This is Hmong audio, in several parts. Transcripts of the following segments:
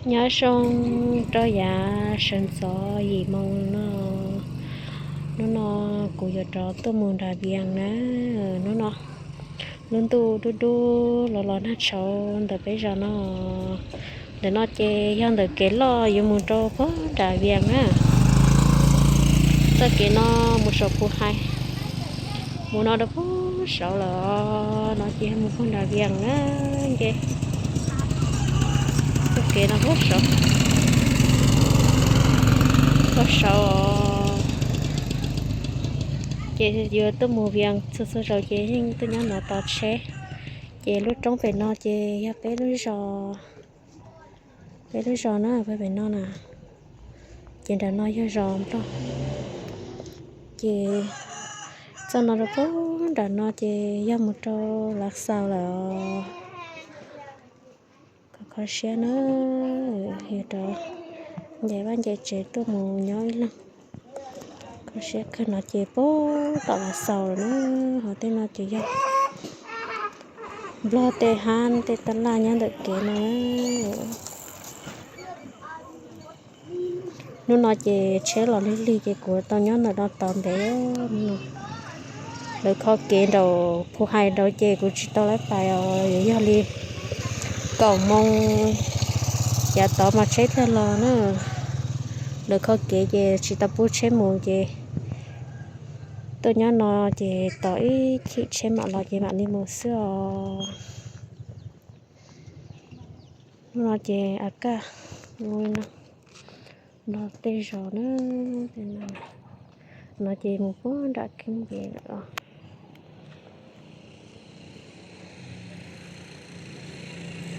Nyob zoo rau yav sawv ntxov yim moo no, hnub no kuv yuav rov tuaj mus nram Vias na. Hnub no lub ntuj dub dub los los nag tshauv ntawm peb zos no. Ntawm no ces yog ntawm kev loj yuav mus rau puag nram Vias na. Txoj kev no mus saum Phu Hais, mus no rau puag saud lawm. No ces yog mus puag nram Vias na. Nce txoj kev no puag saud, puag saud os. Ces yuav tuaj mus Vias txhua txhua zaus ces yeej tuaj nyob no tos tsheb. Ces lub roob pem no ces yog peb lub zos, peb lub zos na, peb pem no na. Ces nram no yog zos Nplog. Ces txoj no rau puag nram no ces yog mus rau Lav Xaus lawm. Kho kho siab na, yog rov ncaim vaj ncaim tsev tuaj mus nyob ib leeg. Kho siab kawg. No ces puag tom Lav Xaus lawm na, ho tej no ces yog Nplog tej hab tej taj laj nyob ntawm kev no. Hnub no ces tsheb los lig lig ces kuv tau nyob ntawm no tos ntev. Lawv kho kev nraum Phu Hais nraud ces kuv tsis tau lawv pais os, yuav yog li kaum moo yav tod mas tsheb thiaj los na. Lawv kho kev ces tsis tau pub tsheb mus ces tuaj nyob no ces tos ib chim tsheb mam los ces mam li mus xwb os. Hnub no ces a kaj no, no tej zos na, no ces mus puag nram Keeb Npis lawm os.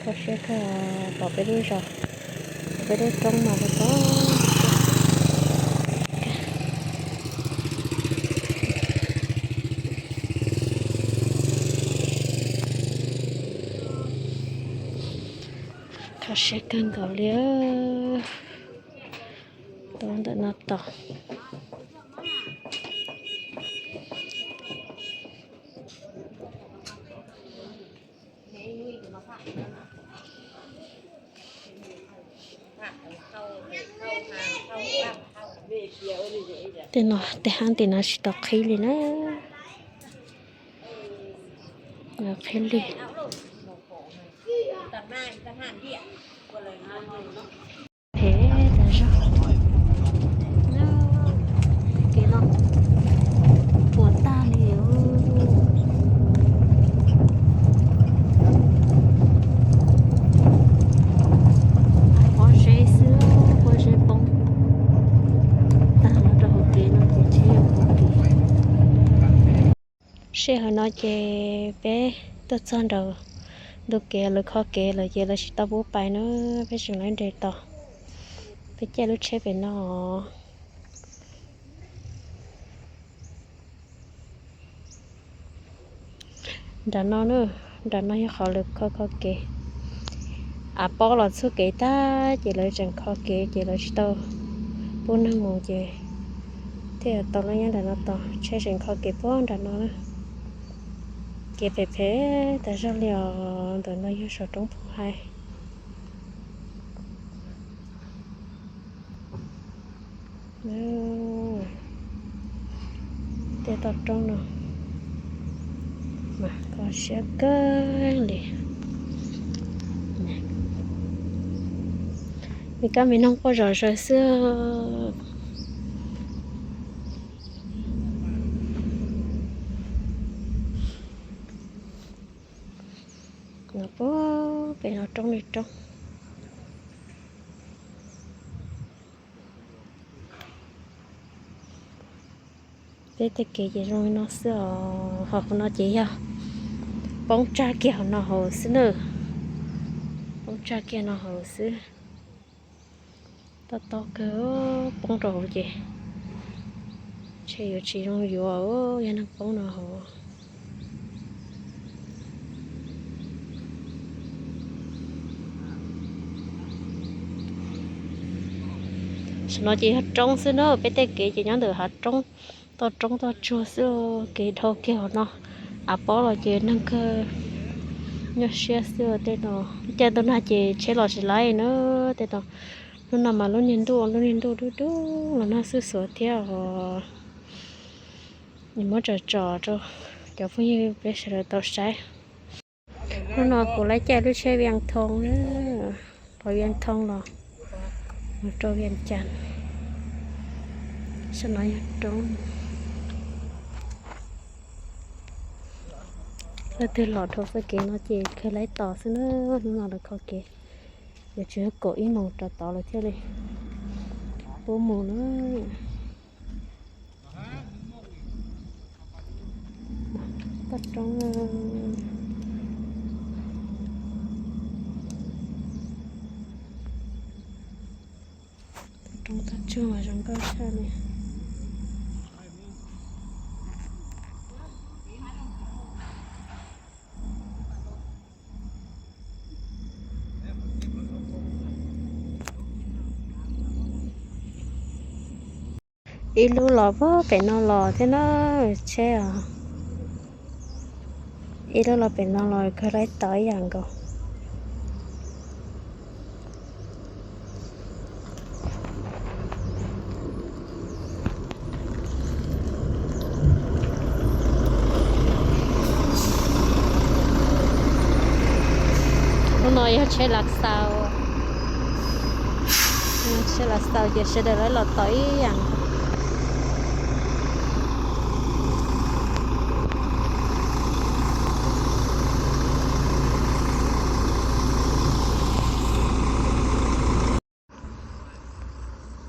Kho siab kawg, pom peb lub zos, pom peb lub roob mas pom. Kho siab kawg nkaus li. Tuaj ntawm no tos. Tej no tej hab tim no tsis tau qhib li na. Qhib li. Phem tas zog. Kev no puas tag li. Pob zeb xwb, pob zeb poob tag los rau hauv kev no ces tsheb yuav poob kev. Sij hawm no ces peb tuaj txog nraum ntu kev lawv kho kev lawm ces lawv tsis tau pub pais na, peb tseem lawv nres tos. Peb caij lub tsheb pem no. Nram no na, nram no yog qhov lawv kho kho kev. Av pob los txhua kev tag ces lawv tseem kho kev ces lawv tsis tau pub neeg mus ces thiaj tau lub nyob nram no tos, tsheb tseem kho kev puag nram no na. Kev phem phem tas zog li os. Ntawm no yog saum roob Phu Hais. Tej toj roob no mas kho siab kawg li. Me kab me noog quaj zom zaws xwb. No puag pem no roob li roob. Peb tej kev ces zoo li no xwb os. Ho qhov no ces yog poob tsag kiag hauv no hauv xwb na. Poob tsag kiag no hauv xwb. Toj toj kawg, poob rau hauv ces ntshe yuav tsis zoo yuav, yog neeg poob no hauv. Tam no ces yog roob xwb na, peb tej kev ces nyob ntawm hav roob, toj roob toj tsuag xwb, kev dhau kiag hauv no. Av pob los ces neeg kawg, Nyuaj siab xwb tej no, caij ntuj nag ces tsheb los tsis laib na tej no. Hnub no mas lub niag ntuj, lub niag ntuj dub dub los nag xwb xuav thiab os. Muab tsom tsom rau cov phooj ywg peb sawv daws tau saib. Hnub no kuv lawv caij lub tsheb Vias Thoo, qhov Vias Thoo los mus rau Vias Cas. Saum no yog roob. Leej twg los dhau txoj kev no ces khaws laib tos xwb na. Hnub no lawv kho kev, yuav tsis yog kaum ib moos rau tod lawm thiaj li pub mus na. Toj roob, toj roob toj tsuag mas zoo nkauj tshaj li. Ib lub los puag pem no los thiab na, tsheb os. Ib lub los pem no los kawg laib tau ib yam nkaus. Lub no yog tsheb lav xaus, tsheb lav xaus ces sawv daws lawv los tau ib yam.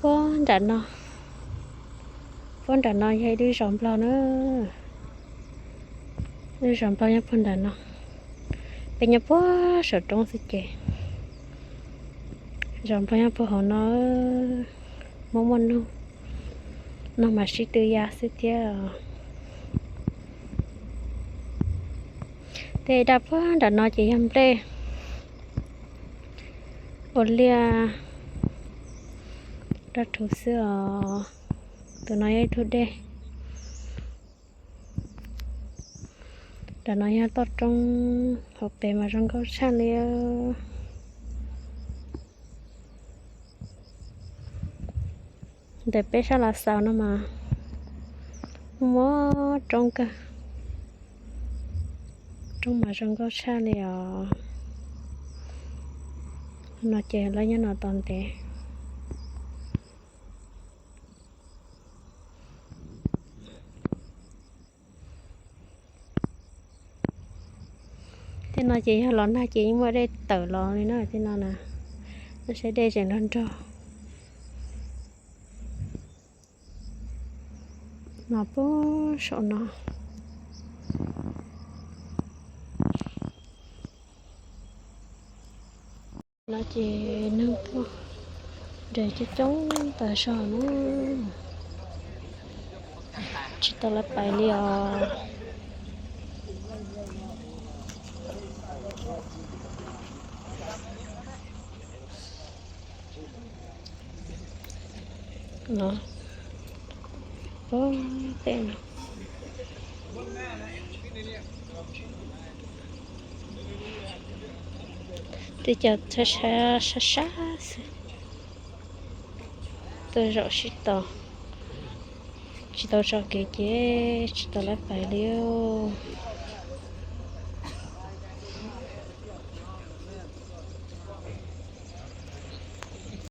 Puag nram no, puag nram no yog ib lub zos Nplog na. Lub zos Nplog nyob puag nram no. Peb nyob puag saum roob xwb ces zos Nplog nyob puag hauv no. Muaj muaj nug, no mas sib tw ya xwb thiab. Tej daj puag nram no ces yog nplej ua liaj daj rhuv xwb os. Tus no yog ib tug dej. Nram no yog toj roob, hauv pes mas zoo nkauj tshaj li. Ntawm peb sab lav xaus no mas muaj roob kawg, roob mas zoo nkauj tshaj li os. No ces lawv nyob no tau ntev. Tej no ces yog los nag ces yeej muaj dej tawm los li na tej no na. Saib dej tseem nrog nrog no puag saum no. No ces neeg tuaj nres coob coob tas zog na, tsis tau lawv pais li os. No, tej no, tej cov sab sab xwb, tuaj zaum sib tos, tsis tau tso kev ces tsis tau lawv pais li os.